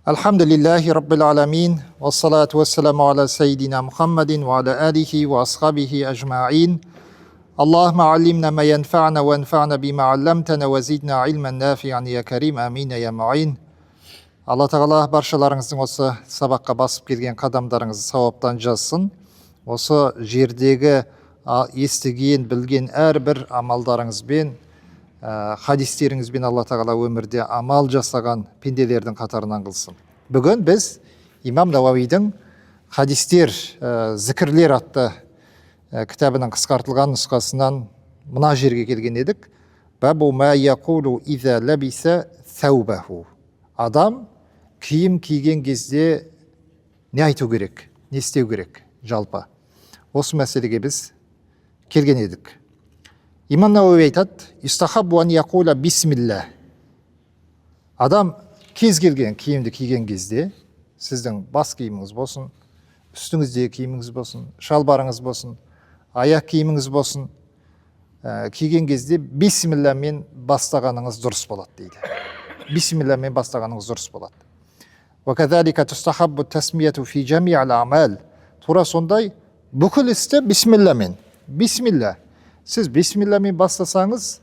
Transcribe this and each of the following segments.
Альхамдулиллахи раббил аламин, вассалату вассаламу аля сайдина Мухаммадин ва аля алихи ва асхабихи ажмаин. Аллахумма аллимна ма янфа'на ва анфа'на бима алламтана ва зидна илман нафи'ан я карим, амин я муин. Алла Тағала баршаларыңыздың осы сабаққа басып келген қадамдарыңызды сауаптан жазсын. Осы жердегі естіген, білген әрбір амалдарыңызбен, хадистеріңізбен Алла Тағала өмірде амал жасаған пенделердің қатарынан қылсын. Бүгін біз Имам Науауидің хадистер, зікірлер атты кітабының қысқартылған нұсқасынан мына жерге келген едік. Бабу ма яқулу иза лабиса саубаху. Адам киім киген кезде не айту керек, не істеу керек жалпы? Осы мәселеге біз келген едік. Имам Науауи айтады: «Истахаббу ан яқула бисмилля». Адам кез келген киімді киген кезде, сіздің бас киіміңіз болсын, үстіңіздегі киіміңіз болсын, шалбарыңыз болсын, аяқ киіміңіз болсын, киген кезде бисмиллямен бастағаныңыз дұрыс болады дейді. Бисмиллямен бастағаныңыз дұрыс болады. Уакадалика тустахаббу тасмияту фи жами'ил а'мал. Тура сондай бүкіл істі бисмиллямен. Бисмилля. Сіз бисмиллямен бастасаңыз,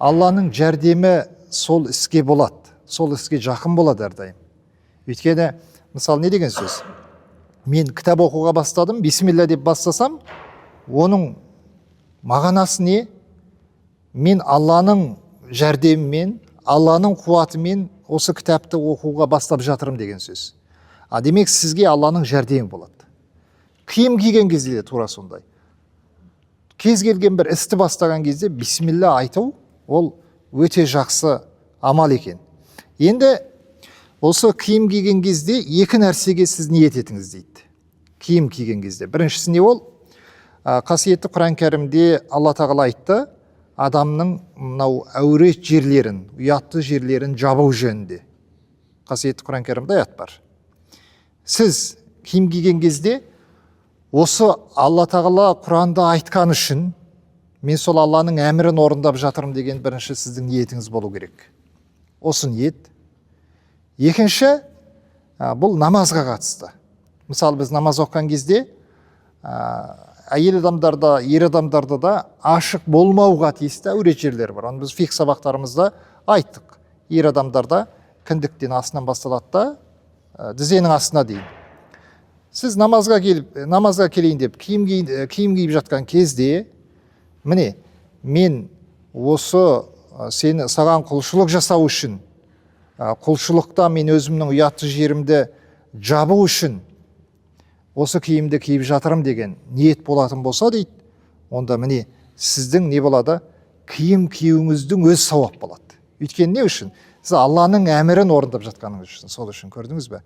Алланың жәрдемі сол іске болады, сол іске жақын болады әрдайым. Өйткені, мысалы, не деген сөз? Мен кітап оқуға бастадым, бисмилля деп бастасам, оның мағынасы не? Мен Алланың жәрдемімен, Алланың қуатымен осы кітапты оқуға бастап жатырмын деген сөз. А демек, сізге Алланың жәрдемі болады. Киім киген кезде де тура сондай. Кез келген бір істі бастаған кезде бисмилля айту ол өте жақсы амал екен. Енді осы киім киген кезде екі нәрсеге сіз ниет етіңіз дейді. Киім киген кезде. Біріншісі не ол? Қасиетті Құран Кәрімде Алла Тағала айтты, адамның мынау әурет жерлерін, ұятты жерлерін жабу жөнінде. Қасиетті Құран Кәрімде аят бар. Сіз киім киген кезде осы Алла Тағала Құранда айтқан үшін мен сол Алланың әмірін орындап жатырмын деген бірінші сіздің ниетіңіз болу керек. Осы ниет. Екінші, бұл намазға қатысты. Мысалы, біз намаз оқыған кезде әйел адамдарда, ер адамдарда да ашық болмауға тиісті әурет жерлер бар. Оны біз фиқһ сабақтарымызда айттық. Ер адамдарда кіндіктен астынан басталады да, тізенің астына дейін. Сіз намазға келіп, намазға келейін деп киім киіп жатқан кезде, міне, мен осы сені саған құлшылық жасау үшін, құлшылықта мен өзімнің ұятты жерімді жабу үшін осы киімді киіп жатырмын деген ниет болатын болса дейді, онда міне сіздің не болады? Киім киюіңіздің өз сауап болады. Өйткені не үшін? Сіз Алланың әмірін орындап жатқаныңыз үшін, сол үшін, көрдіңіз бе?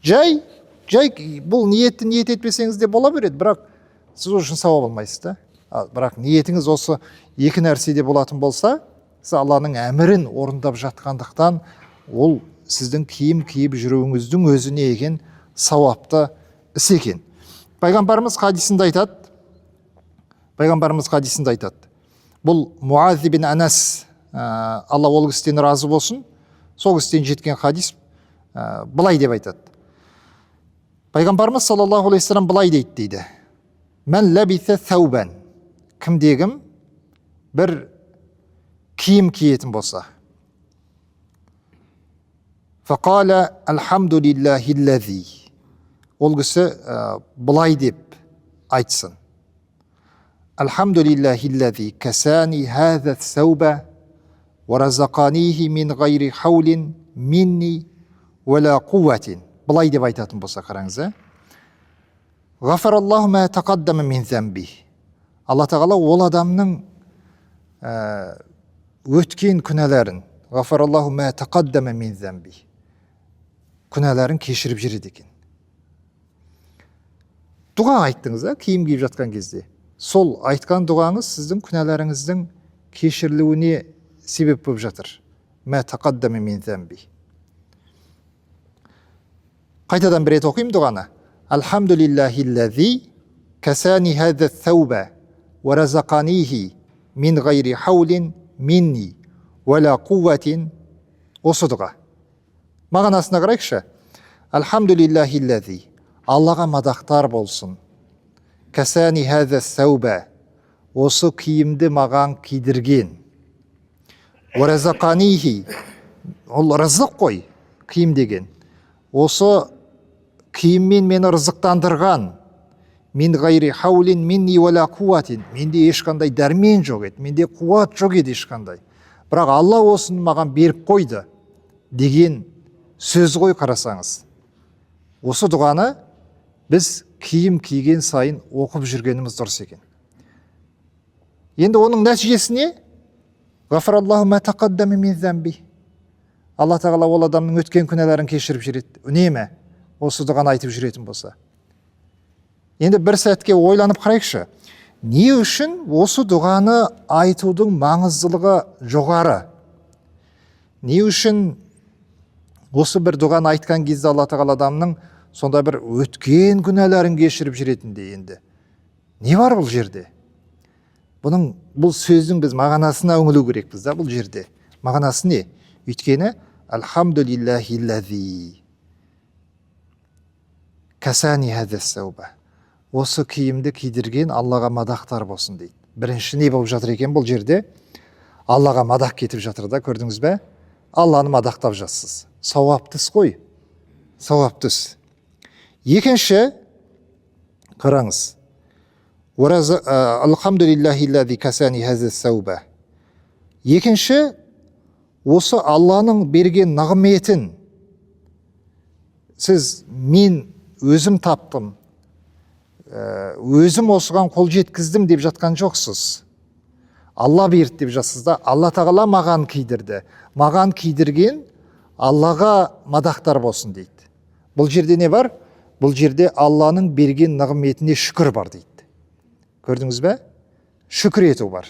Жай, жай бұл ниетті ниет етпесеңіз де бола береді, бірақ сіз ол үшін сауап алмайсыз да. Бірақ ниетіңіз осы екі нәрседе болатын болса, сіз Алланың әмірін орындап жатқандықтан, ол сіздің киім киіп жүруіңіздің өзі не екен? Сауапты іс екен. Пайғамбарымыз хадисінде айтады. Пайғамбарымыз хадисінде айтады. Бұл Муаз ибн Анас, Алла ол кісіден разы болсын, сол кісіден жеткен хадис, былай деп айтады. Пайғамбарымыз саллаллаху алейхи вассалам былай дейді дейді. Мән ләбиса сәубән. Кімде-кім бір киім киетін болса. Фақала альхамдулиллахи. Ол кісі былай деп айтсын. Альхамдулиллахи касани хаза сәуба ва разақанихи мин ғайри хаулин минни уәла қуатин. Былай деп айтатын болса, қараңыз, ә? Ғафараллаху ма тақаддама мин замби. Алла Тағала ол адамның өткен күнәләрін, ғафараллаху ма тақаддама мин замби, күнәләрін кешіріп жібереді екен. Дұға айттыңыз, ә, киім киіп жатқан кезде. Сол айтқан дұғаңыз сіздің күнәләріңіздің кешірілуіне себеп болып жатыр. Мә тақаддама мин замби. Қайтадан бір рет оқимын дұғаны. Альхамдулиллахи касани хаза thawба ва разақанихи мин ғайри хаулин минни уәла қуатин. Осы дұға. Мағынасына қарайықшы. Альхамдулиллахи, Аллаға мадақтар болсын. Касани хаза сауба, осы киімді маған кидірген. Уаразақанихи, ол рызық қой, киім деген. Осы киіммен мені рызықтандырған. Мин ғайри хаулин минни уала қуатин. Менде ешқандай дәрмен жоқ еді, менде қуат жоқ еді ешқандай. Бірақ Алла осыны маған беріп қойды деген сөз ғой, қарасаңыз. Осы дұғаны біз киім киген сайын оқып жүргеніміз дұрыс екен. Енді оның нәтижесі не? Ғафараллаху ма тақаддама мин замби. Алла тағала ол адамның өткен күнәларын кешіріп жібереді. Үнемі осы дұғаны айтып жүретін болса. Енді бір сәтке ойланып қарайықшы. Не үшін осы дұғаны айтудың маңыздылығы жоғары? Не үшін осы бір дұғаны айтқан кезде Алла тағала адамның сонда бір өткен күнәларын кешіріп жүретіндей енді? Не бар бұл жерде? Бұл сөздің біз мағынасына үңілу керекпіз да бұл жерде. Мағынасы не? Өйткені Альхамдулиллахи касани хаза сауба. Осы киімді кидірген Аллаға мадақтар болсын дейді. Бірінші не болып жатыр екен бұл жерде? Аллаға мадақ кетіп жатыр да, көрдіңіз бе? Алланы мадақтап жатсыз. Сауапты іс қой. Сауапты іс. Екінші, қараңыз. Альхамдулиллахи касани хаза сауба. Екінші, осы Алланың берген нығметін сіз мен өзім таптым, өзім осыған қол жеткіздім деп жатқан жоқсыз. Алла берді деп жатсыз да, Алла тағала маған кидірді. Маған кидірген Аллаға мадақтар болсын дейді. Бұл жерде не бар? Бұл жерде Алланың берген нығметіне шүкір бар дейді. Көрдіңіз бе? Шүкір ету бар.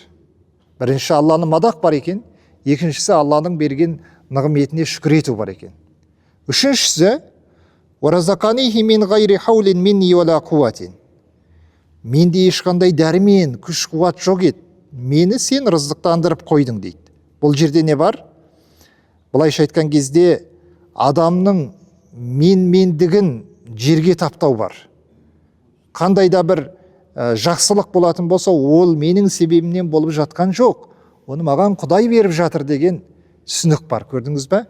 Бірінші Алланың мадақ бар екен, екіншісі Алланың берген нығметіне шүкір ету бар екен. Үшіншісі, «Уаразақанихи мин ғайри хаулин минни уала қуатин». Менде ешқандай дәрмен, күш қуат жоқ еді. Мені сен рызықтандырып қойдың дейді. Бұл жерде не бар? Былайша айтқан кезде адамның мен-мендігін жерге таптау бар. Қандай да бір жақсылық болатын болса, ол менің себебімнен болып жатқан жоқ. Оны маған Құдай беріп жатыр деген түсінік бар, көрдіңіз бе?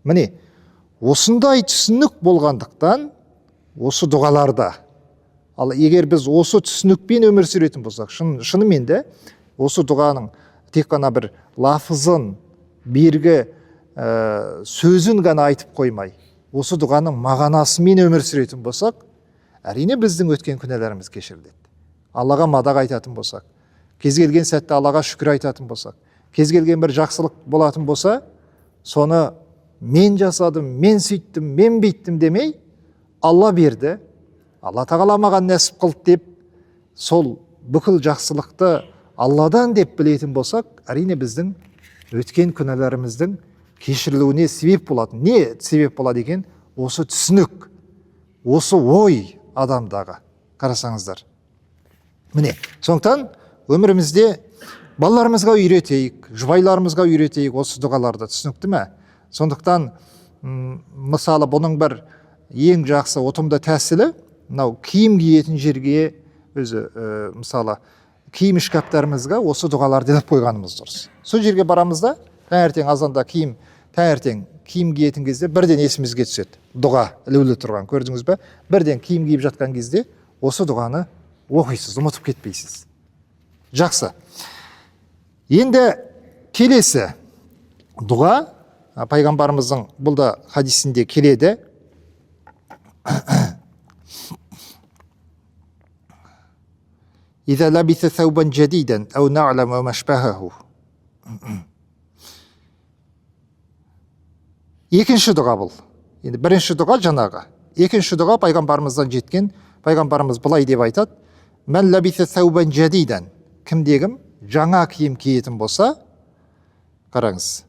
Міне, осындай түсінік болғандықтан осы дұғаларда, ал егер біз осы түсінікпен өмір сүретін болсақ, шынымен де осы дұғаның тек қана бір лафызын, бергі сөзін ғана айтып қоймай, осы дұғаның мағынасымен өмір сүретін болсақ, әрине біздің өткен күнәларымыз кешіріледі. Аллаға мадақ айтатын болсақ, кез келген сәтте Аллаға шүкір айтатын болсақ, кез келген бір жақсылық болатын болса, соны мен жасадым, мен сөйттім, мен бүйттім демей, Алла берді, Алла тағала маған нәсіп қылды деп, сол бүкіл жақсылықты Алладан деп білетін болсақ, әрине біздің өткен күнәларымыздың кешірілуіне себеп болатын. Не себеп болады екен? Осы түсінік, осы ой адамдағы. Қарасаңыздар. Міне, сондықтан өмірімізде балаларымызға үйретейік, жұбайларымызға үйретейік осы дұғаларды, түсінікті ме? Сондықтан, мысалы, бұның бір ең жақсы ұтымды тәсілі, мынау киім киетін жерге өзі, мысалы, киім шкафтарымызға осы дұғаларды іліп қойғанымыз дұрыс. Сол жерге барамыз да, таңертең азанда киім, таңертең киім киетін кезде бірден есімізге түседі. Дұға ілулі тұрған, көрдіңіз бе? Бірден киім киіп жатқан кезде осы дұғаны оқисыз, ұмытып кетпейсіз. Жақсы. Енді келесі дұға, пайғамбарымыздың бұл да хадисінде келеді. إذا لبث ثوبا جديدا أو نعلا وما أشبهه. Екінші дұға бұл. Енді бірінші дұға жаңағы. Екінші дұға пайғамбарымыздан жеткен. Пайғамбарымыз былай деп айтады: Мән ләбиҫә сәубән жәдидан. Кімде-кім жаңа киім киетін болса, қараңыз.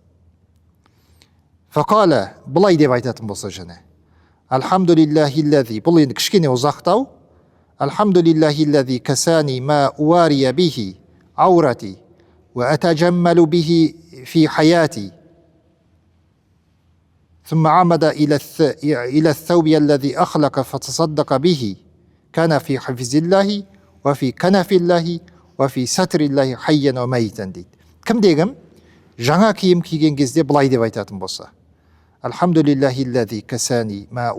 Фақала, былай деп айтатын болса және. Альхамдулиллахилләзи. Бұл енді кішкене ұзақтау. Альхамдулиллахилләзи касани ма уария бихи аурати уа атажаммалу бихи фи хаяти. ثم عمد إلى الثوب الذي أخلق فتصدق به كان في حفظ الله وفي كنف الله وفي ستر الله حيا وميتا дейді. Кімде кім жаңа киім киген кезде былай деп айтатын болса: Альхамдулиллахи касани ма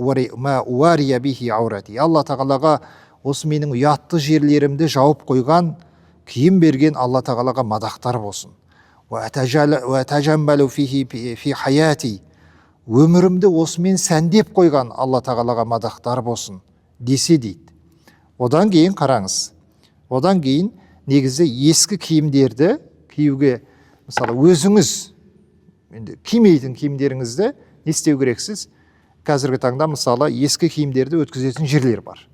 уария бихи аурати. Алла тағалаға осы менің ұятты жерлерімді жауып қойған киім берген Алла тағалаға мадақтар болсын. Фи хаяти. Өмірімді осымен сәндеп қойған Алла тағалаға мадақтар болсын десе дейді. Одан кейін қараңыз. Одан кейін негізі ескі киімдерді киюге, мысалы, өзіңіз енді кимейтін киімдеріңізді не істеу керексіз? Қазіргі таңда, мысалы, ескі киімдерді өткізетін жерлер бар.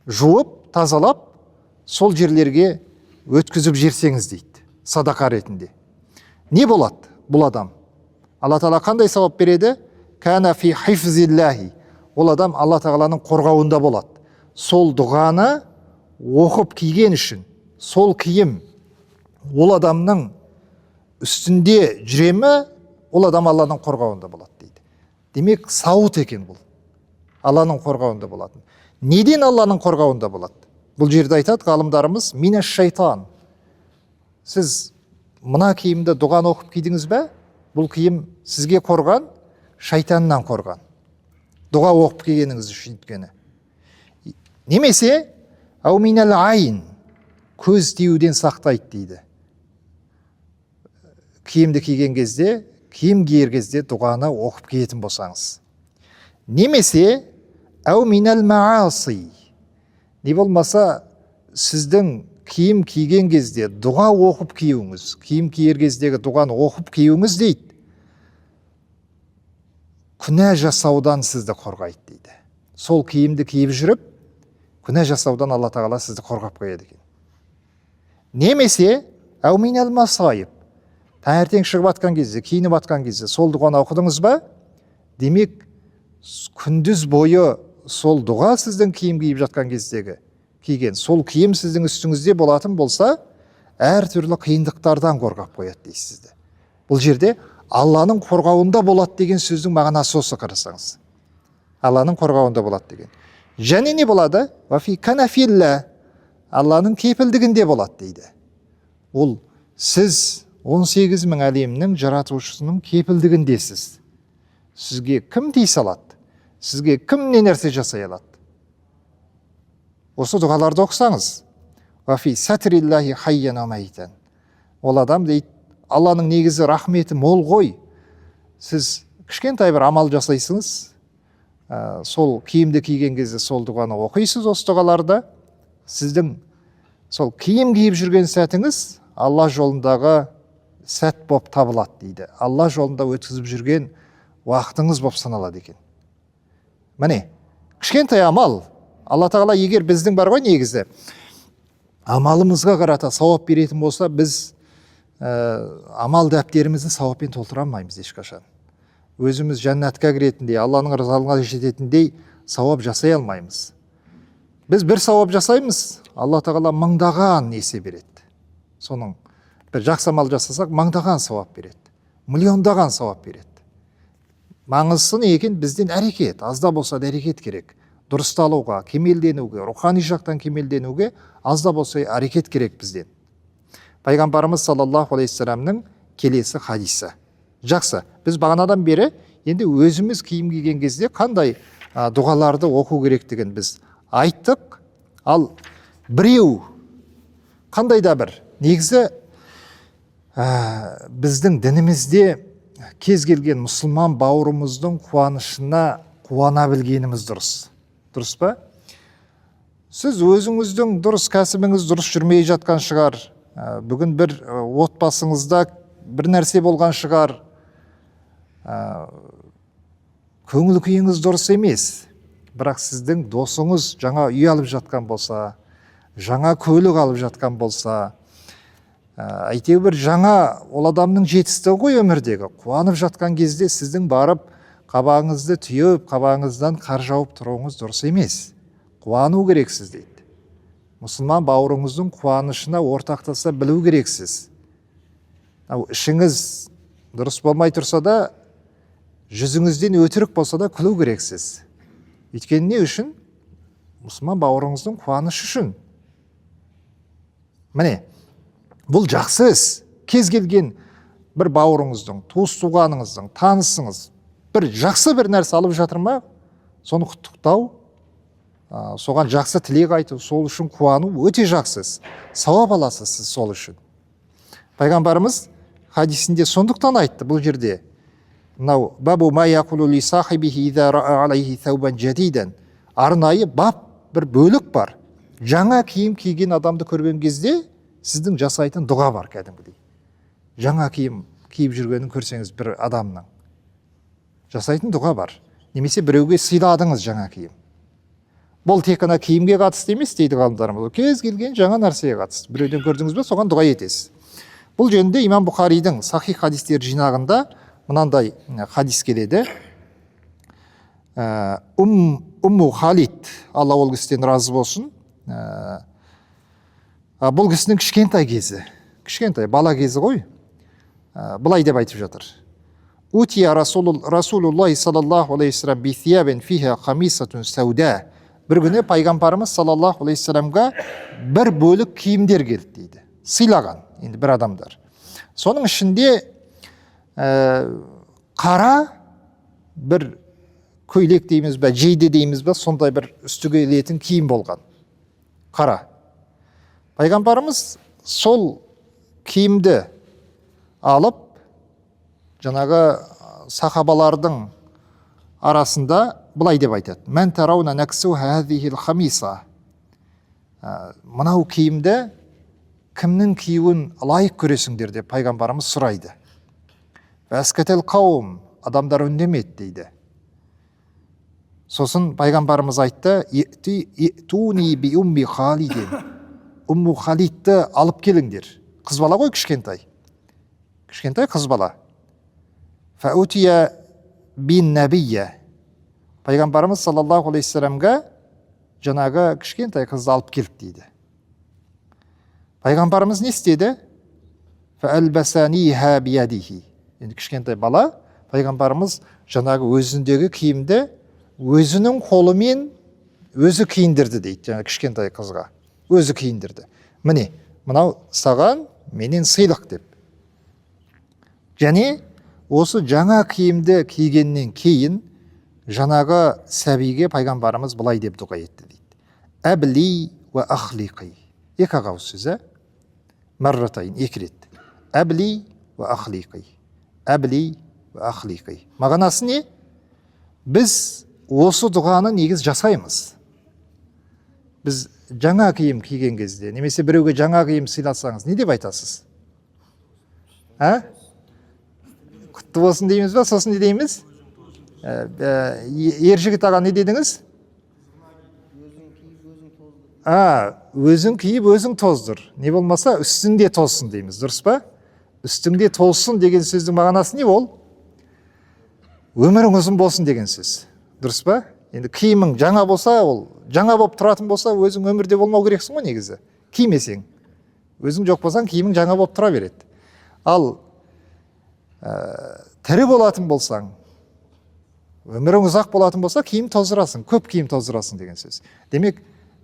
Жуып, тазалап, сол жерлерге өткізіп жіберсеңіз дейді, садақа ретінде. Не болады бұл адам? Алла тағала қандай сауап береді? Кана фи хифзиллахи. Ол адам Алла тағаланың қорғауында болады. Сол дұғаны оқып киген үшін, сол киім ол адамның үстінде жүре ме, ол адам Алланың қорғауында болады дейді. Демек, сауыт екен бұл. Алланың қорғауында болатын. Неден Алланың қорғауында болады? Бұл жерде айтады ғалымдарымыз: мина шайтан. Сіз мына киімді дұғаны оқып кидіңіз бе? Бұл киім сізге қорған, шайтаннан қорған. Дұға оқып кигеніңіз үшін өйткені. Немесе ау минал айн, көз тиюден сақтайды дейді. Киімді киген кезде, киім киер кезде дұғаны оқып киетін болсаңыз. Немесе әу минал мааси. Не болмаса сіздің киім киген кезде дұға оқып киюіңіз, киім киер кездегі дұғаны оқып киюіңіз дейді, күнә жасаудан сізді қорғайды дейді. Сол киімді киіп жүріп, күнә жасаудан Алла тағала сізді қорғап қояды екен. Немесе әу минал масайып. Таңертең шығып атқан кезде, киініп атқан кезде сол дұғаны оқыдыңыз ба? Демек, күндіз бойы сол дұға сіздің киім киіп жатқан кездегі киген сол киім сіздің үстіңізде болатын болса, әртүрлі қиындықтардан қорғап қояды дейсіз сізді. Бұл жерде Алланың қорғауында болады деген сөздің мағынасы осы, қарасаңыз. Алланың қорғауында болады деген. Және не болады? Уафи канафилла. Алланың кепілдігінде болады дейді. Ол сіз 18 мың әлемнің жаратушысының кепілдігіндесіз. Сізге кім тиісе алады? Сізге кім не нәрсе жасай алады? Осы дұғаларды оқысаңыз, уафи сатриллахи хайян уа мәйтан. Ол адам дейді, Алланың негізі рахметі мол ғой. Сіз кішкентай бір амал жасайсыңыз, сол киімді киген кезде сол дұғаны оқисыз, осы дұғаларды. Сіздің сол киім киіп жүрген сәтіңіз Алла жолындағы сәт болып табылады дейді. Алла жолында өткізіп жүрген уақытыңыз болып саналады екен. Міне, кішкентай амал. Алла тағала егер біздің бар ғой негізі амалымызға қарата сауап беретін болса, біз амал дәптерімізді сауаппен толтыра алмаймыз ешқашан. Өзіміз жәннатқа кіретіндей, Алланың ризалығына жететіндей сауап жасай алмаймыз. Біз бір сауап жасаймыз, Алла тағала мыңдаған есе береді. Соның бір жақсы амал жасасақ, мыңдаған сауап береді, миллиондаған сауап береді. Маңыздысы не екен? Бізден әрекет, аз да болса да әрекет керек. Дұрысталуға, кемелденуге, рухани жақтан кемелденуге аз да болса әрекет керек бізден. Пайғамбарымыз саллаллаху алейхи вассаламның келесі хадисі. Жақсы, біз бағанадан бері енді өзіміз киім киген кезде қандай дұғаларды оқу керектігін біз айттық. Ал біреу қандай да бір, негізі біздің дінімізде кез келген мұсылман бауырымыздың қуанышына қуана білгеніміз дұрыс. Дұрыс па? Сіз өзіңіздің дұрыс кәсібіңіз дұрыс жүрмей жатқан шығар. Бүгін бір отбасыңызда бір нәрсе болған шығар. Көңіл күйіңіз дұрыс емес. Бірақ сіздің досыңыз жаңа үй алып жатқан болса, жаңа көлік алып жатқан болса, әйтеуір жаңа ол адамның жетістігі ғой өмірдегі. Қуанып жатқан кезде сіздің барып қабағыңызды түйіп, қабағыңыздан қар жауып тұруыңыз дұрыс емес. Қуану керексіз дейді. Мұсылман бауырыңыздың қуанышына ортақтаса білу керексіз. Ау, ішіңіз дұрыс болмай тұрса да, Жүзіңізден өтірік болса да күлу керексіз. Өйткені не үшін? Мұсылман бауырыңыздың қуанышы үшін. Міне, бұл жақсы іс. Кез келген бір бауырыңыздың, туыс туғаныңыздың, танысыңыз бір жақсы бір нәрсе алып жатыр ма, соны құттықтау, соған жақсы тілек айту, сол үшін қуану өте жақсы іс. Сауап аласыз сіз сол үшін. Пайғамбарымыз хадисінде сондықтан айтты бұл жерде. Мынау бабу ма яқулу ли сахибихи иза раа алейхи thawban жадидан. Арнайы бап бір бөлік бар. Жаңа киім киген адамды көрген кезде сіздің жасайтын дұға бар кәдімгідей. Жаңа киім киіп жүргенін көрсеңіз бір адамның жасайтын дұға бар. Немесе біреуге сыйладыңыз жаңа киім. Бұл тек қана киімге қатысты емес дейді ғалымдарымыз. Кез келген жаңа нәрсеге қатысты. Біреуден көрдіңіз бе, соған дұға етесіз. Бұл жөнінде Имам Бұхаридің сахих хадистер жинағында мынандай хадис келеді. Умму Халид, Алла ол кісіден разы болсын. Бұл кісінің кішкентай кезі, кішкентай бала кезі ғой. Былай деп айтып жатыр. Утия Расулуллахи саллаллаху алейхи вассалам би thiyabin фиха қамисатун сауда. Бір күні пайғамбарымыз саллаллаху алейхи вассаламға бір бөлік киімдер келді дейді. Сыйлаған енді бір адамдар. Соның ішінде қара бір көйлек дейміз бе, жейде дейміз бе, сондай бір үстіге ілетін киім болған. Қара. Пайғамбарымыз сол киімді алып, жаңағы сахабалардың арасында былай деп айтады. Мән тарауна наксу хазихил хамиса. Мынау киімді кімнің киюін лайық көресіңдер деп пайғамбарымыз сұрайды. Әскетел қауым, адамдар үндемеді дейді. Сосын пайғамбарымыз айтты, «Туни би умми Халидин». Умму Халидті алып келіңдер. Қыз бала ғой кішкентай. Кішкентай қыз бала. Фаутия бин нәбия. Пайғамбарымыз саллаллаху алейхи вассаламға жаңағы кішкентай қызды алып келді дейді. Пайғамбарымыз не істеді? Фәалбасаниха биядихи. Енді кішкентай бала, пайғамбарымыз жаңағы өзіндегі киімді өзінің қолымен өзі киіндірді дейді, жаңағы кішкентай қызға. Өзі киіндірді. Міне, мынау саған менен сыйлық деп. Және осы жаңа киімді кигеннен кейін жаңағы сәбиге пайғамбарымыз былай деп дұға етті дейді. Әбли уа ахлиқи. Екі ақ ауыз сөз, ә? Марратайн, екі рет. Әбли уа ахлиқи. Әбли уа ахлиқи. Мағынасы не? Біз осы дұғаны негіз жасаймыз. Біз жаңа киім киген кезде, немесе біреуге жаңа киім сыйласаңыз, не деп айтасыз? Ә? Құтты болсын дейміз ба? Сосын не дейміз? Ер жігіт аға не дедіңіз? Өзің киіп, өзің тоздыр. Не болмаса, үстіңде тозсын дейміз, дұрыс па? Үстіңде тозсын деген сөздің мағынасы не ол? Өмірің ұзын болсын деген сөз. Дұрыс па? Енді киімің жаңа болса, ол жаңа болып тұратын болса, өзің өмірде болмау керексің ғой негізі. Кимесең. Өзің жоқ болсаң, киімің жаңа болып тұра береді. Ал тірі болатын болсаң, өмірің ұзақ болатын болса, киім тоздырасың, көп киім тоздырасың деген сөз. Демек,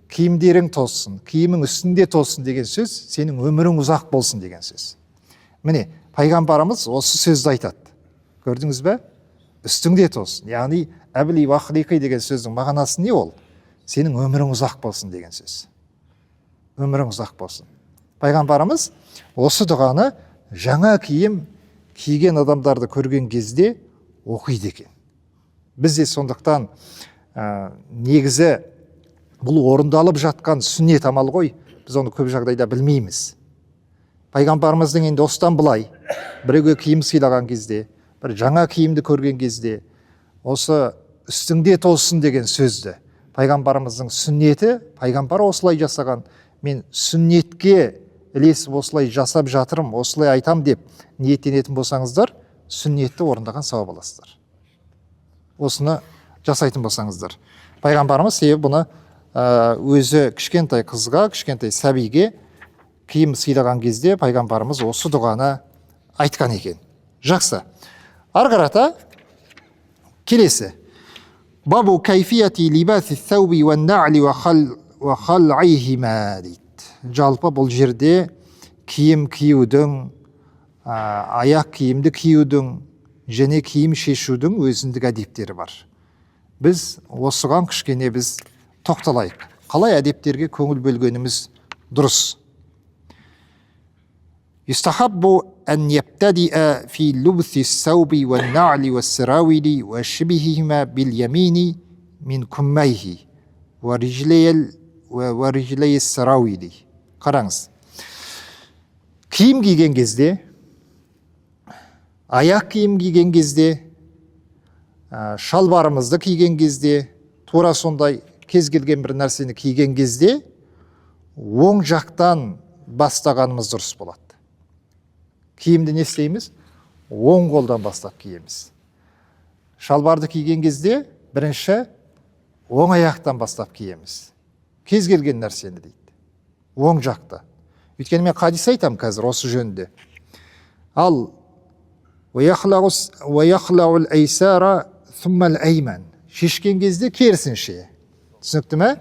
киімдерің тозсын, киімің үстінде тозсын деген сөз, сенің өмірің ұзақ болсын деген сөз. Міне, пайғамбарымыз осы сөзді айтады. Көрдіңіз бе? Үстіңде тозсын. Яғни, әбли уахлиқи деген сөздің мағынасы не ол? Сенің өмірің ұзақ болсын деген сөз. Өмірің ұзақ болсын. Пайғамбарымыз осы дұғаны жаңа киім киген адамдарды көрген кезде оқиды екен. Біз де сондықтан негізі бұл орындалып жатқан сүннет амал ғой, біз оны көп жағдайда білмейміз. Пайғамбарымыздың енді осыдан былай біреуге киім сыйлаған кезде, бір жаңа киімді көрген кезде осы үстіңде тозсын деген сөзді пайғамбарымыздың сүннеті, пайғамбар осылай жасаған, мен сүннетке ілесіп осылай жасап жатырмын, осылай айтам деп ниеттенетін болсаңыздар, сүннетті орындаған сауап аласыздар. Осыны жасайтын болсаңыздар. Пайғамбарымыз себебі бұны өзі кішкентай қызға, кішкентай сәбиге киім сыйлаған кезде пайғамбарымыз осы дұғаны айтқан екен. Жақсы. Ары қарата Келесі. Бабу кайфияти либаси thawbi ва нa'ли ва хал'ихима дейді. Жалпы бұл жерде киім киюдің, аяқ киімді киюдің және киім шешудің өзіндік әдептері бар. Біз осыған кішкене біз тоқталайық. Қалай әдептерге көңіл бөлгеніміз дұрыс. يستحب أن يبتدئ في لبث الثوب والنعل والسراويل وشبههما باليمين من كميه ورجلي السراويل. Қараңыз. Киім киген кезде, аяқ киім киген кезде, шалбарымызды киген кезде, тура сондай кез келген бір нәрсені киген кезде, оң жақтан бастағанымыз дұрыс болады. Киімді не істейміз? Оң қолдан бастап киеміз. Шалбарды киген кезде бірінші оң аяқтан бастап киеміз. Кез келген нәрсені дейді. Оң жақта. Өйткені мен хадис айтамын қазір осы жөнінде. Ал шешкен кезде керісінше. Түсінікті ме?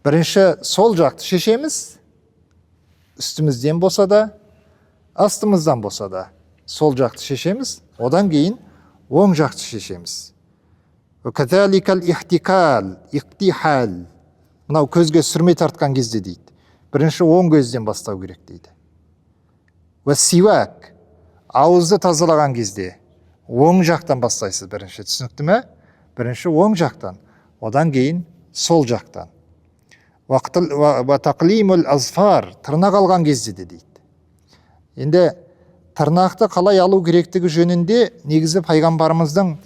Бірінші сол жақты шешеміз, үстімізден болса да, астымыздан болса да сол жақты шешеміз, одан кейін оң жақты шешеміз. Мынау көзге сүрме тартқан кезде дейді. Бірінші оң көзден бастау керек дейді. Уассивак, ауызды тазалаған кезде оң жақтан бастайсыз бірінші, түсінікті ме? Бірінші оң жақтан, одан кейін сол жақтан. Уа азфар, тырнақ алған кезде де дейді. Енді тырнақты қалай алу керектігі жөнінде негізі пайғамбарымыздың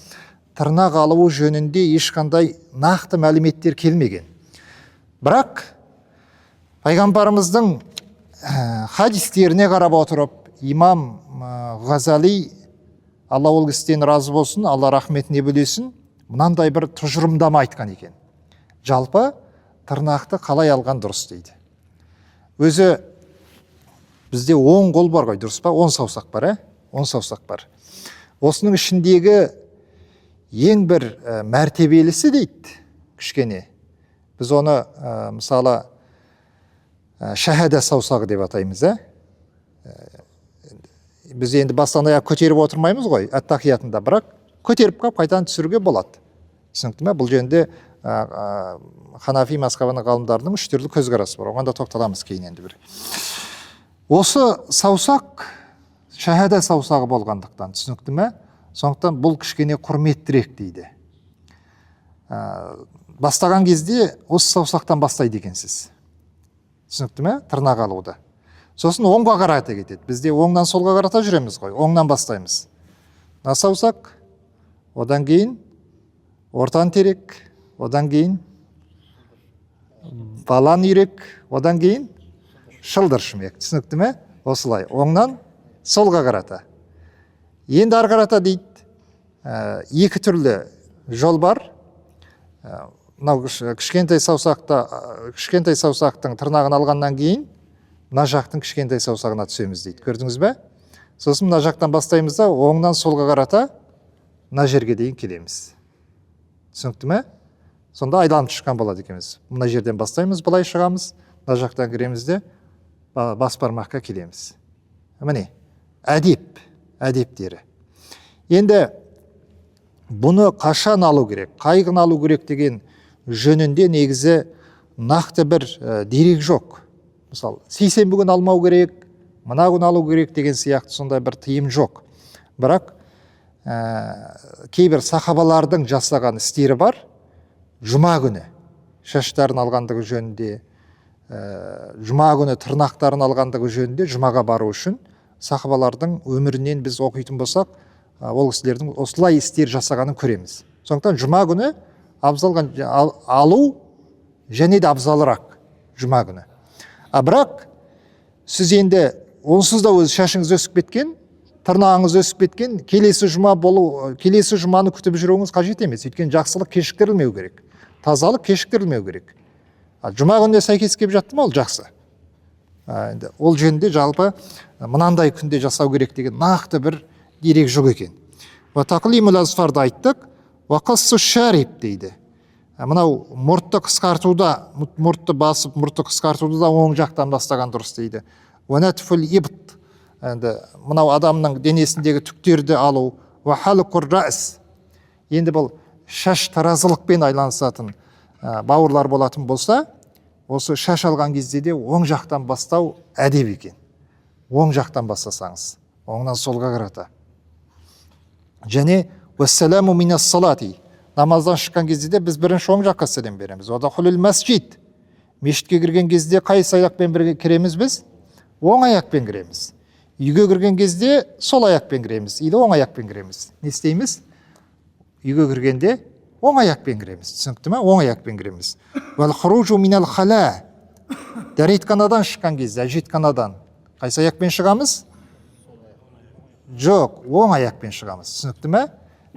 тырнақ алуы жөнінде ешқандай нақты мәліметтер келмеген. Бірақ пайғамбарымыздың хадистеріне қарап отырып, имам Ғазали, Алла ол кісіден разы болсын, Алла рахметіне бөлесін, мынандай бір тұжырымдама айтқан екен. Жалпы тырнақты қалай алған дұрыс дейді. Өзі бізде 10 қол бар ғой, дұрыс па? 10 саусақ бар, ә? 10 саусақ бар. Осының ішіндегі ең бір мәртебелісі дейді, кішкене. Біз оны мысалы шәһәдә саусағы деп атаймыз, ә? Біз енді бастан аяқ көтеріп отырмаймыз ғой, әттахиятында, бірақ көтеріп қап қайтадан түсіруге болады. Түсінікті ме? Бұл жөнінде Ханафи мазхабының ғалымдарының үш түрлі көзқарасы бар. Оған да тоқталамыз кейін енді бір. Осы саусақ шәһәдә саусағы болғандықтан, түсінікті ме? Сондықтан бұл кішкене құрметтірек дейді. Бастаған кезде осы саусақтан бастайды екенсіз. Түсінікті ме? Тырнақ алуды. Сосын оңға қарата кетеді. Бізде оңнан солға қарата жүреміз ғой. Оңнан бастаймыз. Мына саусақ, одан кейін ортан терек, одан кейін балан үйрек, одан кейін шылдыр шүмек. Түсінікті ме? Осылай оңнан солға қарата. Енді ары қарата дейді, екі түрлі жол бар. Мынау кішкентай саусақта, кішкентай саусақтың тырнағын алғаннан кейін мына жақтың кішкентай саусағына түсеміз дейді. Көрдіңіз бе? Сосын мына жақтан бастаймыз да оңнан солға қарата мына жерге дейін келеміз. Түсінікті ме? Сонда айналып шыққан болады екенбіз. Мына жерден бастаймыз, былай шығамыз, мына жақтан кіреміз де бас бармаққа келеміз. Міне, әдеп, әдептері. Енді бұны қашан алу керек, қай күні алу керек деген жөнінде негізі нақты бір дерек жоқ. Мысалы, сейсенбі күні алмау керек, мына күні алу керек деген сияқты сондай бір тыйым жоқ. Бірақ кейбір сахабалардың жасаған істері бар. Жұма күні шаштарын алғандығы жөнінде, жұма күні тырнақтарын алғандығы жөнінде жұмаға бару үшін сахабалардың өмірінен біз оқитын болсақ, ол кісілердің осылай істер жасағанын көреміз. Сондықтан жұма күні абзал алу және де абзалырақ жұма күні. А бірақ сіз енді онсыз да өз шашыңыз өсіп кеткен, тырнағыңыз өсіп кеткен, келесі жұма болу, келесі жұманы күтіп жүруіңіз қажет емес. Өйткені жақсылық кешіктірілмеу керек. Тазалық кешіктірілмеу керек. А жұма күніне сәйкес келіп жатты ма, ол жақсы. Енді ол жөнінде жалпы мынандай күнде жасау керек деген нақты бір дерек жоқ екен. Ва тақлимул азфарды айттық. Уақассу шариб дейді. Мынау мұртты қысқартуда, мұртты басып, мұртты қысқартуды да оң жақтан бастаған дұрыс дейді. Уанатфул ибт. Енді мынау адамның денесіндегі түктерді алу. Уа халқур рас. Енді бұл шаш таразылықпен айланысатын бауырлар болатын болса, осы шаш алған кезде де оң жақтан бастау әдеп екен. Оң жақтан бастасаңыз, оңнан солға қарата. Және уассаламу минас салати. Намаздан шыққан кезде де біз бірінші оң жаққа сәлем береміз. Уадахулул масжид. Мешітке кірген кезде қайсы аяқпен бірге кіреміз біз? Оң аяқпен кіреміз. Үйге кірген кезде сол аяқпен кіреміз. Или оң аяқпен кіреміз. Не істейміз? Үйге кіргенде оң аяқпен кіреміз. Түсінікті ме? Оң аяқпен кіреміз. Уәл хуружу минал хала. Дәретханадан шыққан кезде, әжетханадан қайсы аяқпен шығамыз? Жоқ, оң аяқпен шығамыз. Түсінікті ме?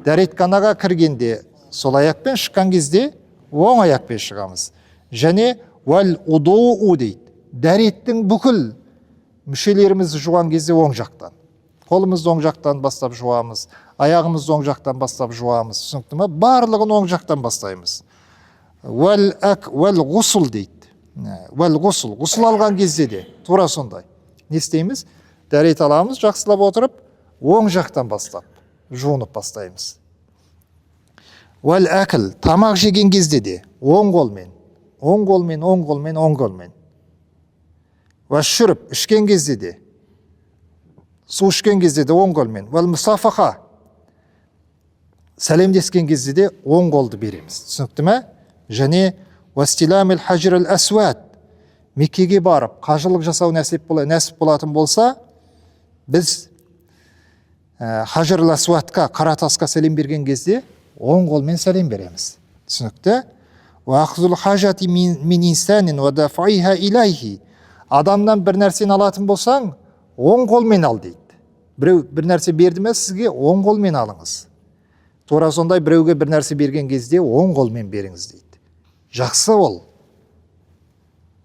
Дәретханаға кіргенде сол аяқпен, шыққан кезде оң аяқпен шығамыз. Және уәл удуу дейді. Дәреттің бүкіл мүшелерімізді жуған кезде оң жақтан. Қолымызды оң жақтан бастап жуамыз, аяғымызды оң жақтан бастап жуамыз. Түсінікті ме? Барлығын оң жақтан бастаймыз. Уәл ак уәл ғусул дейді. Уәл ғусул. Ғусул алған кезде де тура сондай. Не істейміз? Дәрет аламыз, жақсылап отырып, оң жақтан бастап жуынып бастаймыз. Уәл әкіл, тамақ жеген кезде де оң қолмен, оң қолмен, оң қолмен, оң қолмен. Уә шүріп, ішкен кезде де, су ішкен кезде де оң қолмен. Уәл мұсафаха, сәлемдескен кезде де оң қолды береміз. Түсінікті ме? Және уастиламил хажрал асвад, Меккеге барып қажылық жасау нәсіп болатын болса, біз хажрал асвадқа, қара тасқа сәлем берген кезде оң қолмен сәлем береміз. Түсінікті? Уахзул хажати мин инсанин ва дафаиха илайхи. Адамнан бір нәрсені алатын болсаң, оң қолмен ал дейді. Біреу бір нәрсе берді ме сізге, оң қолмен алыңыз. Тура сондай біреуге бір нәрсе берген кезде оң қолмен беріңіз дейді. Жақсы ол.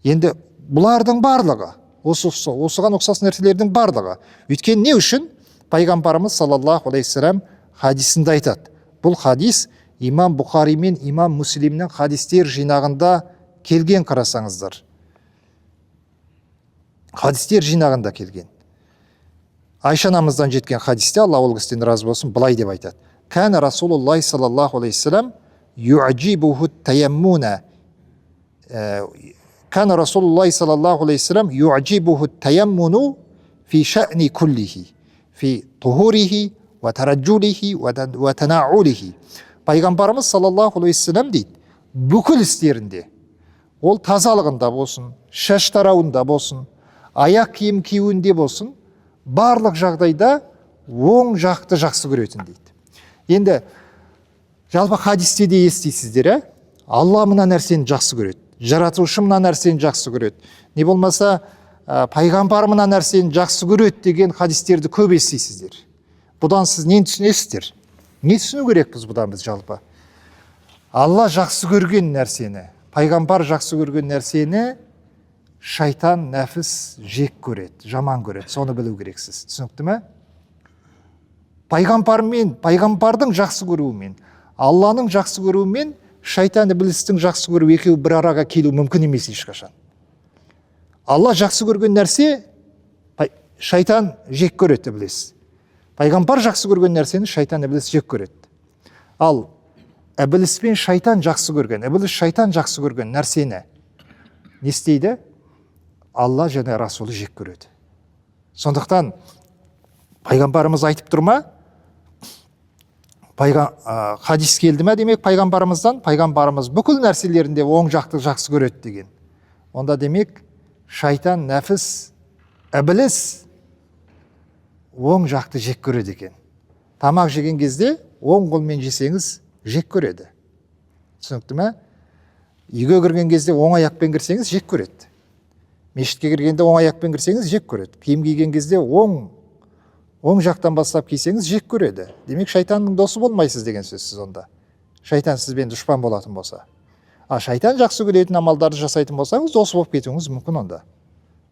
Енді бұлардың барлығы, осыған ұқсас нәрселердің барлығы. Өйткені не үшін? Пайғамбарымыз саллаллаху алейхи вассалам хадисінде айтады. Бұл хадис имам Бұхари мен имам Муслимнің хадистер жинағында келген, қарасаңыздар. Хадистер жинағында келген. Айша анамыздан жеткен хадисте, Алла ол кісіден разы болсын, былай деп айтады. Кәна Расулуллах саллаллаху алейхи вассалам ю'джибуху таяммуна. Кәна Расулуллах саллаллаху алейхи вассалам ю'джибуху таяммуну фи шәни куллихи, фи тухурихи ва тараджулихи ва танаулихи. Пайғамбарымыз саллаллаху алейхи вассалам дейді, бүкіл істерінде, ол тазалығында болсын, шаш тарауында болсын, аяқ киім киюінде болсын, барлық жағдайда оң жақты жақсы көретін дейді. Енді жалпы хадисте де естисіздер, ә? Алла мына нәрсені жақсы көреді, жаратушы мына нәрсені жақсы көреді, не болмаса пайғамбар мына нәрсені жақсы көреді деген хадистерді көп естисіздер. Бұдан сіз нені түсінесіздер? Не түсіну керекпіз бұдан біз жалпы? Алла жақсы көрген нәрсені, пайғамбар жақсы көрген нәрсені шайтан, нәпіс жек көреді, жаман көреді. Соны білу керексіз. Түсінікті ме? Пайғамбармен, пайғамбардың жақсы көруімен, Алланың жақсы көруімен шайтан, іблістің жақсы көруі екеуі бір араға келу мүмкін емес ешқашан. Алла жақсы көрген нәрсе шайтан жек көреді, ібліс. Пайғамбар жақсы көрген нәрсені шайтан, ібліс жек көреді. Ал ібліс пен шайтан жақсы көрген, ібліс шайтан жақсы көрген нәрсені не істейді? Алла және Расулы жек көреді. Сондықтан пайғамбарымыз айтып тұр ма? Хадис келді ме, демек пайғамбарымыздан, пайғамбарымыз бүкіл нәрселерінде оң жақты жақсы көреді деген. Онда демек шайтан, нәпіс, ібліс оң жақты жек көреді екен. Тамақ жеген кезде оң қолмен жесеңіз жек көреді. Түсінікті ме? Үйге кірген кезде оң аяқпен кірсеңіз жек көреді. Мешітке кіргенде оң аяқпен кірсеңіз жек көреді. Киім киген кезде оң жақтан бастап кисеңіз жек көреді. Демек шайтанның досы болмайсыз деген сөз сіз онда. Шайтан сізбен дұшпан болатын болса. А шайтан жақсы көретін амалдарды жасайтын болсаңыз, досы болып кетуіңіз мүмкін онда.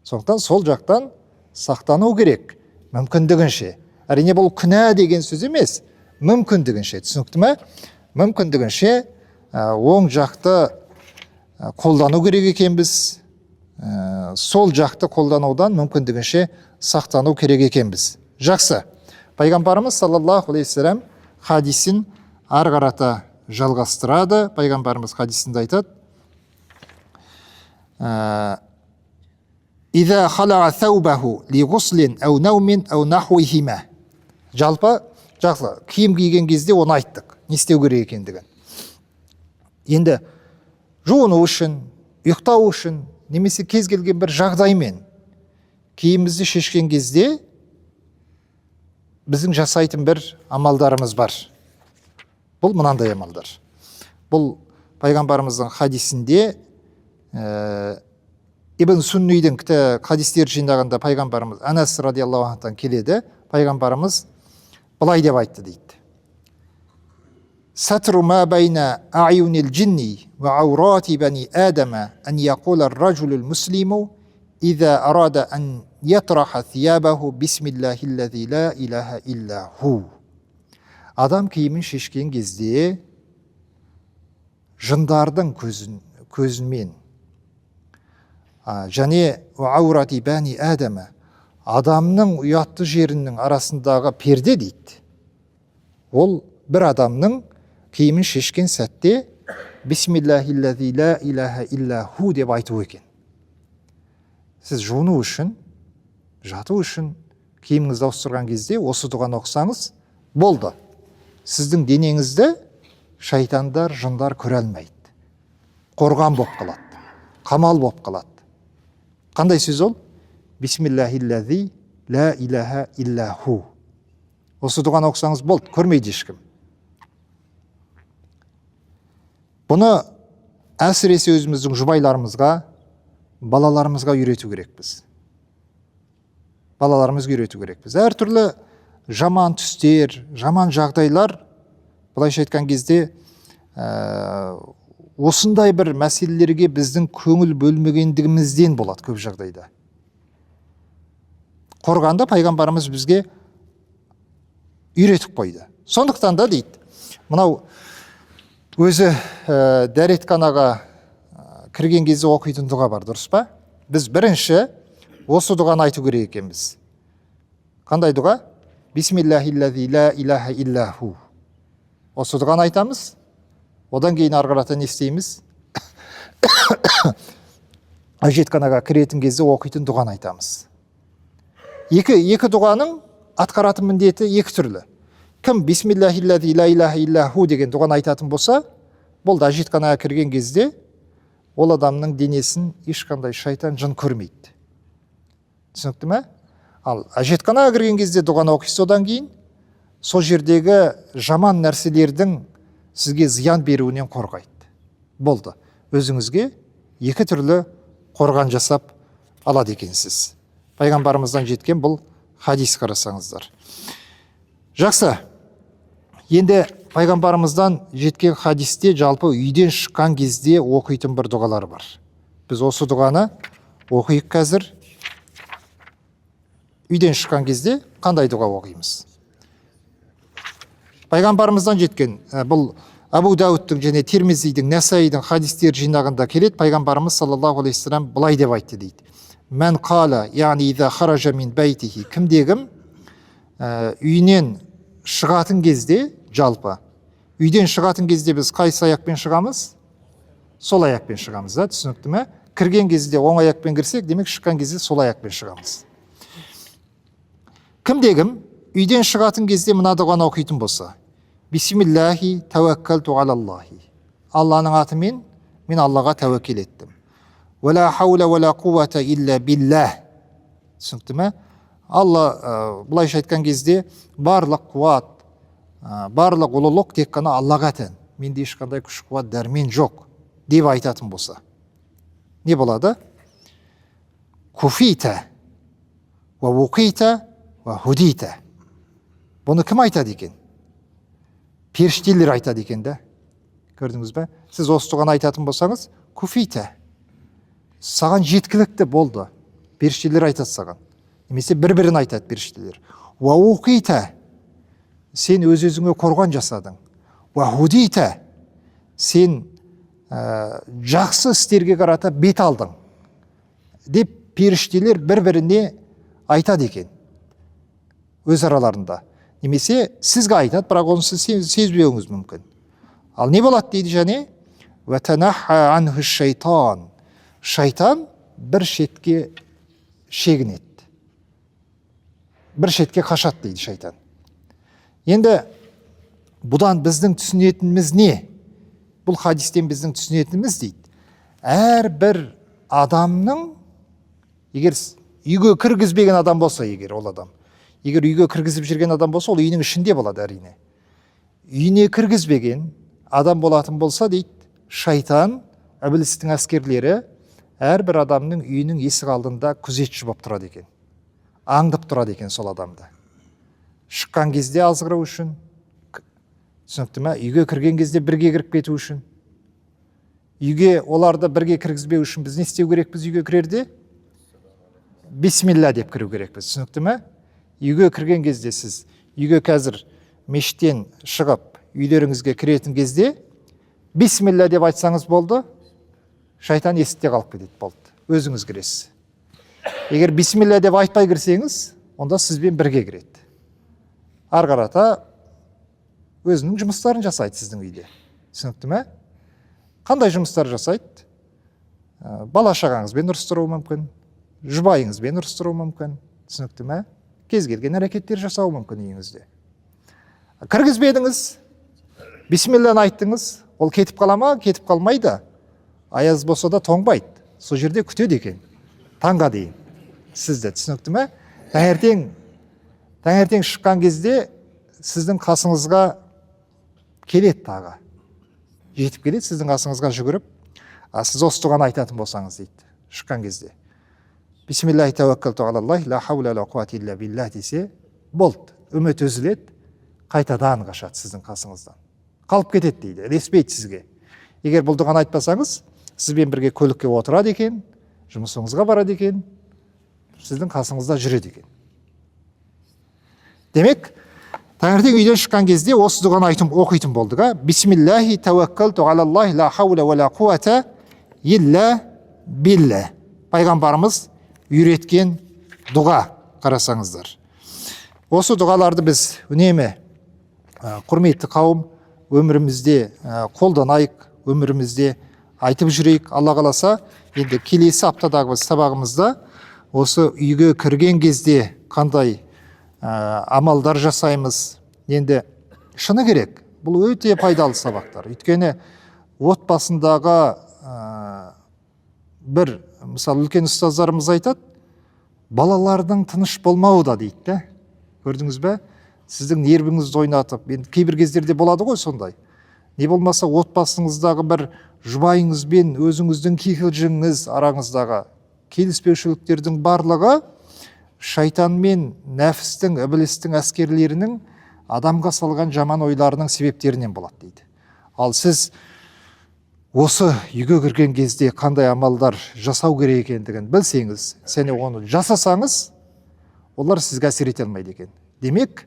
Сондықтан сол жақтан сақтану керек мүмкіндігінше. Әрине бұл күнә деген сөз емес, мүмкіндігінше. Түсінікті ме? Мүмкіндігінше оң жақты қолдану керек екенбіз, сол жақты қолданудан мүмкіндігінше сақтану керек екенбіз. Жақсы. Пайғамбарымыз саллаллаху алейхи уассалам хадисін ары қарата жалғастырады. Пайғамбарымыз хадисінде айтады: «Иза халаа thawbahu ли ғуслин ау наумин ау нахуихима». Жалпы жақсы, киім киген кезде оны айттық, не істеу керек екендігін. Енді жуыну үшін, ұйықтау үшін, немесе кез келген бір жағдаймен киімімізді шешкен кезде біздің жасайтын бір амалдарымыз бар. Бұл мынандай амалдар. Бұл пайғамбарымыздың хадисінде, Ибн Суннидің хадистер жинағында пайғамбарымыз Анас радиаллаху анхтан келеді. Пайғамбарымыз былай деп айтты дейді: Сатру ма байна аюнил джинни ва аурати бани адама ан яқула ар-раджулу муслиму иза арада ан ятраха thiyабаху бисмиллахи аллази ла илаха илля ху. Адам киімін шешкен кезде жындардың көзімен және аурати бани адама, адамның ұятты жерінің арасындағы перде дейді. Ол бір адамның киімін шешкен сәтте бисмиллахи ла илаха илля ху деп айту екен. Сіз жуыну үшін, жату үшін киіміңізді ауыстырған кезде осы дұғаны оқысаңыз болды. Сіздің денеңізді шайтандар, жындар көре алмайды. Қорған болып қалады, қамал болып қалады. Қандай сөз ол? Бисмиллахи ла илаха илля ху. Осы дұғаны оқысаңыз болды, көрмейді ешкім. Бұны әсіресе өзіміздің жұбайларымызға, балаларымызға үйрету керекпіз. Балаларымызға үйрету керекпіз. Әртүрлі жаман түстер, жаман жағдайлар, былайша айтқан кезде, осындай бір мәселелерге біздің көңіл бөлмегендігімізден болады көп жағдайда. Қорғанда пайғамбарымыз бізге үйретіп қойды. Сондықтан да дейді, мынау өзі дәретханаға кірген кезде оқитын дұға бар, дұрыс па? Біз бірінші осы дұғаны айту керек екенбіз. Қандай дұға? Бисмиллахи ла илаха илля ху. Осы дұғаны айтамыз. Одан кейін ары қарата не істейміз? Әжетханаға кіретін кезде оқитын дұғаны айтамыз. Екі дұғаның атқаратын міндеті екі түрлі. Кім бисмиллахи ла илаха илля ху деген дұғаны айтатын болса, болды, әжетханаға кірген кезде ол адамның денесін ешқандай шайтан, жын көрмейді. Түсінікті ме? Ал әжетханаға кірген кезде дұғаны оқисыз, одан кейін сол жердегі жаман нәрселердің сізге зиян беруінен қорғайды. Болды. Өзіңізге екі түрлі қорған жасап алады екенсіз. Пайғамбарымыздан жеткен бұл хадис, қарасаңыздар. Жақсы. Енді пайғамбарымыздан жеткен хадисте жалпы үйден шыққан кезде оқитын бір дұғалар бар. Біз осы дұғаны оқиық қазір. Үйден шыққан кезде қандай дұға оқимыз? Пайғамбарымыздан жеткен, бұл Абу Даудтың және Тирмизидің, Нәсаидің хадистер жинағында келеді. Пайғамбарымыз саллаллаху алейхи вассалам былай деп айтты дейді. Мән қала, яғни иза хаража мин бәйтихи, кімде-кім үйінен шығатын кезде, жалпы үйден шығатын кезде біз қайсы аяқпен шығамыз? Сол аяқпен шығамыз, да, түсінікті ме? Кірген кезде оң аяқпен кірсек, демек шыққан кезде сол аяқпен шығамыз. Кімде-кім үйден шығатын кезде мына дұғаны оқитын болса, Бисмиллахи тәуәккәлту алаллахи. Алланың атымен мен Аллаға тәуәккел еттім. Уә ла хаула уә ла қуата илля биллах. Түсінікті ме? Алла, былайша айтқан кезде, барлық қуат, барлық ұлылық тек қана Аллаға тән. Менде ешқандай күш, қуат, дәрмен жоқ деп айтатын болса, не болады? Куфита уа уқита уа худита. Бұны кім айтады екен? Періштелер айтады екен да. Көрдіңіз бе? Сіз осы дұғаны айтатын болсаңыз, куфита, саған жеткілікті болды. Періштелер айтады саған. Немесе бір-бірін айтады періштелер. Уа уқита, сен өз-өзіңе қорған жасадың. Уахудита, сен жақсы істерге қарата бет алдың деп періштелер бір-біріне айтады екен өз араларында. Немесе сізге айтады, бірақ оны сіз сезбеуіңіз мүмкін. Ал не болады дейді және? Уатанахха анху шайтан. Шайтан бір шетке шегінеді. Бір шетке қашады дейді шайтан. Енді бұдан біздің түсінетініміз не? Бұл хадистен біздің түсінетініміз дейді. Әрбір адамның, егер үйге кіргізбеген адам болса, егер ол адам, егер үйге кіргізіп жүрген адам болса, ол үйінің ішінде болады әрине. Үйіне кіргізбеген адам болатын болса дейді, шайтан, ібілістің әскерлері әрбір адамның үйінің есік алдында күзетші болып тұрады екен. Аңдып тұрады екен сол адамды. Шыққан кезде азғыру үшін, түсінікті ме? Үйге кірген кезде бірге кіріп кету үшін. Үйге оларды бірге кіргізбеу үшін біз не істеу керекпіз үйге кірерде? Бисмилля деп кіру керекпіз, түсінікті ме? Үйге кірген кезде сіз үйге қазір мешіттен шығып үйлеріңізге кіретін кезде бисмилля деп айтсаңыз болды, шайтан есікте қалып кетеді, болды. Өзіңіз кіресіз. Егер бисмилля деп айтпай кірсеңіз, онда сізбен бірге кіреді. Ары қарата өзінің жұмыстарын жасайды сіздің үйде. Түсінікті ме? Қандай жұмыстар жасайды? Бала шағаңызбен ұрыстыруы мүмкін, жұбайыңызбен ұрыстыруы мүмкін. Түсінікті ме? Кез келген әрекеттер жасауы мүмкін үйіңізде. Кіргізбедіңіз, бисмилляны айттыңыз, ол кетіп қала ма? Кетіп қалмайды. Аяз болса да тоңбайды. Сол жерде күтеді екен таңға дейін. Сізді, түсінікті ме? Таңертең шыққан кезде сіздің қасыңызға келеді тағы. Жетіп келеді сіздің қасыңызға жүгіріп. А сіз осы дұғаны айтатын болсаңыз дейді, шыққан кезде. Бисмиллахи тәуәккәлту алаллах, ла хаула ла қуата илля биллах десе, болды, үміт үзіледі, қайтадан қашады сіздің қасыңыздан. Қалып кетеді дейді, ілеспейді сізге. Егер бұл дұғаны айтпасаңыз, сізбен бірге көлікке отырады екен, жұмысыңызға барады екен, сіздің қасыңызда жүреді екен. Демек, таңертең үйден шыққан кезде осы дұғаны айтып оқитын болдық, а? Бисмиллахи тәуәккәлту алаллах, ла хаула уа ла қуата илля билла. Пайғамбарымыз үйреткен дұға, қарасаңыздар. Осы дұғаларды біз үнемі, құрметті қауым, өмірімізде қолданайық, өмірімізде айтып жүрейік. Алла қаласа, енді келесі аптадағы біз сабағымызда осы үйге кірген кезде қандай амалдар жасаймыз. Енді шыны керек, бұл өте пайдалы сабақтар. Өйткені отбасындағы бір, мысалы, үлкен ұстаздарымыз айтады, балалардың тыныш болмауы да дейді да. Көрдіңіз бе? Сіздің нервіңізді ойнатып, енді кейбір кездерде болады ғой сондай. Не болмаса отбасыңыздағы бір жұбайыңызбен өзіңіздің кикілжіңіз, араңыздағы келіспеушіліктердің барлығы шайтан мен нәпсінің, ібілістің әскерлерінің адамға салған жаман ойларының себептерінен болады дейді. Ал сіз осы үйге кірген кезде қандай амалдар жасау керек екендігін білсеңіз, және оны жасасаңыз, олар сізге әсер ете алмайды екен. Демек,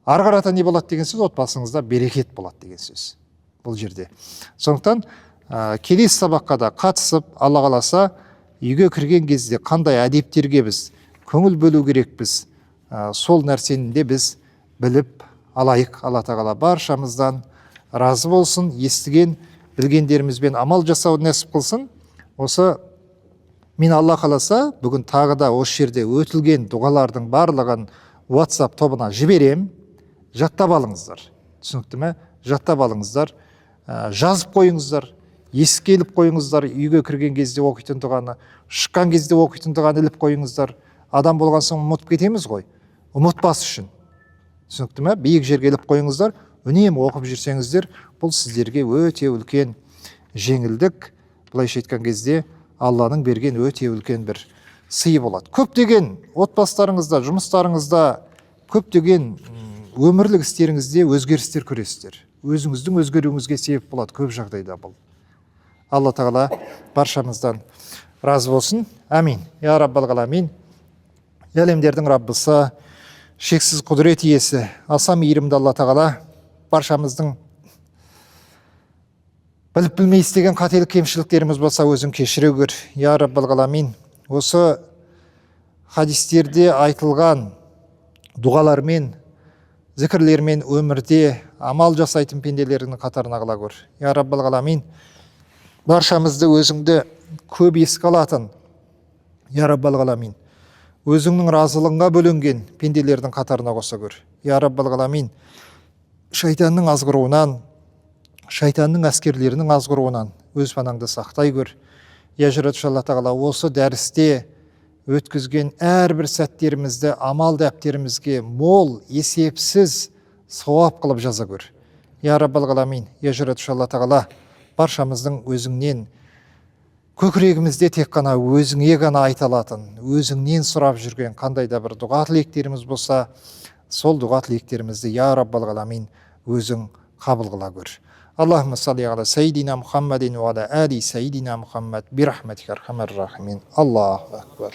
ары қарата не болады деген сөз, отбасыңызда берекет болады деген сөз бұл жерде. Сондықтан келесі сабаққа да қатысып, Алла қаласа, үйге кірген кезде қандай әдептерге біз көңіл бөлу керекпіз, сол нәрсені де біз біліп алайық. Алла тағала баршамыздан разы болсын, естіген білгендерімізбен амал жасауды нәсіп қылсын. Осы мен Алла қаласа бүгін тағы да осы жерде өтілген дұғалардың барлығын WhatsApp тобына жіберем. Жаттап алыңыздар. Түсінікті ме? Жаттап алыңыздар, жазып қойыңыздар, есікке іліп қойыңыздар, үйге кірген кезде оқитын дұғаны, шыққан кезде оқитын дұғаны іліп қойыңыздар. Адам болған соң ұмытып кетеміз ғой. Ұмытпас үшін. Түсінікті ме? Биік жерге іліп қойыңыздар, үнемі оқып жүрсеңіздер, бұл сіздерге өте үлкен жеңілдік. Былайша айтқан кезде Алланың берген өте үлкен бір сыйы болады. Көптеген отбасыларыңызда, жұмыстарыңызда, көптеген өмірлік істеріңізде өзгерістер көресіздер. Өзіңіздің өзгеруіңізге себеп болады көп жағдайда бұл. Алла тағала баршамыздан разы болсын. Әмин. Я Раббал ғаламин. Әлемдердің Раббысы, шексіз құдірет иесі, аса мейірімді Алла тағала, Баршамыздың біліп білмей істеген қателік кемшіліктеріміз болса, өзің кешіре көр. Я Раббал ғаламин, осы хадистерде айтылған дұғалармен, зікірлермен өмірде амал жасайтын пенделердің қатарына қыла көр. Я Раббал ғаламин, баршамызды өзіңді көп еске алатын, Я Раббал ғаламин, өзіңнің разылығыңа бөленген пенделердің қатарына қоса көр. Я Раббал ғаламин, шайтанның азғыруынан, шайтанның әскерлерінің азғыруынан өз панаңды сақтай көр. Я Жаратушы Алла Тағала, осы дәрісте өткізген әрбір сәттерімізді амал дәптерімізге мол, есепсіз сауап қылып жаза көр. Я Раббал ғаламин, Я Жаратушы Алла Тағала, баршамыздың өзіңнен көкірегімізде тек қана өзіңе ғана айта алатын, өзіңнен сұрап жүрген қандай да бір дұға тілектеріміз болса, сол дұға тілектерімізді, Я Раббал ғаламин, өзің қабыл қыла көр. Аллахумма салли аля сайидина Мухаммадин уа аля али сайидина Мухаммад бирахматика архамар рахимин. Аллаху акбар.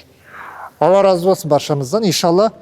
Алла разы болсын баршамыздан. Иншалла.